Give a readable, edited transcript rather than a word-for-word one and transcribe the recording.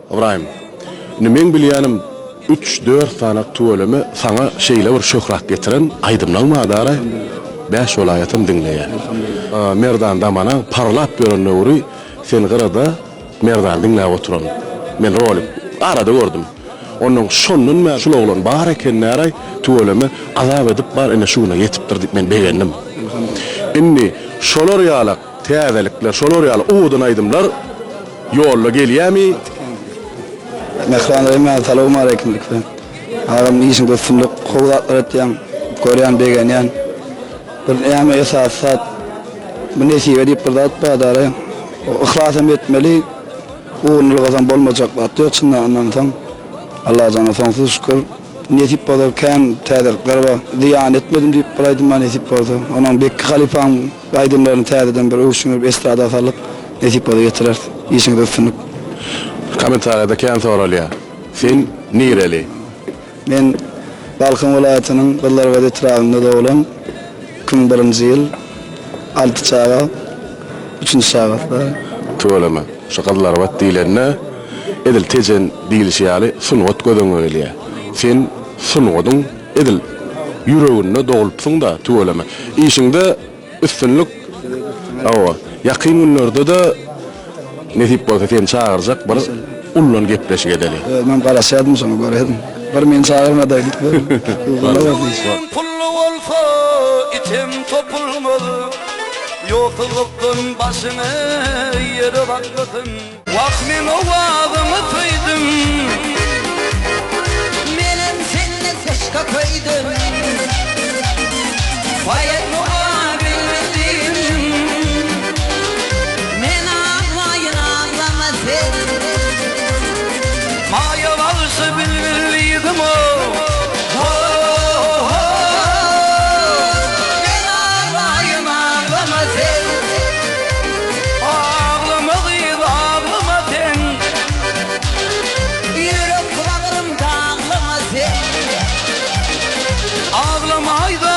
Ybraýym, indi meň bilýänim üç-dört sany tüweleme saňa şeýle bir şöhrat getiren aýdymlaň bar-daraý, bäş welaýatam diňleýär. Merdan Damanaň parlap ýören döwri sen gyrada Merdany diňläp oturan. Men rolik arada gördüm. Onnoň şondan bäri şul oglan bar eken-däraý, tüweleme azap edip bar ine şu güne ýetipdir diýip men begendim. Indi şolar ýalak täzelikler, şolar ýaly owadan aýdymlar Ýolda gelýämi? Mähriban Reýman salowmaleýkim ilki. Agam işiňde üstünlik gowy zatlar etýäň görýän begenýän. Bir näme esasy zat bu nesibe diýip bir zat bar dara. Yhlasam etmeli ugruna ylgasaň bolmajak zat ýok çyndan ondan soň Allajana soňsuz şükür. Nesip bolsa kän täzelikler bar. Zyýan etmedim diýip bir aýdym bar nesip bolsa. Onam Bekki halypaň aýdymlaryny täzeden bir öwşün berip estrada salyp nesip bolsa ýetireris. Işiňizde üstünlik. Kommentariýada kän soralýar. Sen nireli? Men Balkan welaýatynyň Gyzlarbat etrabynda doglan. 2001-nji ýyl. Alty çaga. Üçünji çagasy bar. Tüweleme. Şu Gyzlarbat diýlende edil Tejen diýlişi ýaly sungat göz öňüňe gelýär. Sen sungatyň edil ýüreginde doglupsyň-da, tüweleme. Işiňde üstünlik. Hawa, ýakyn günlerde-de nesip bolsa seni çagyrjak bir ullan gepleşik edeli. Özümem garaşýardym şoňa göreýdim. Bir meni çagyrmadaý diýip. Pully bolsa item topulmaz. Ýoksuzlykdan başyňy ýere bakmasyn. Wah men owazyňy söýdüm. Menem sende yşka köýdüm. Poet muňa bilbil diýdim. Men aglaýyn aglama sen. Maýa bagşy bilbil diýdim o. Men aglaýyn aglama sen. Aglama gyz aglama sen. Ýürek bagrym daglama sen. Aglama aýda.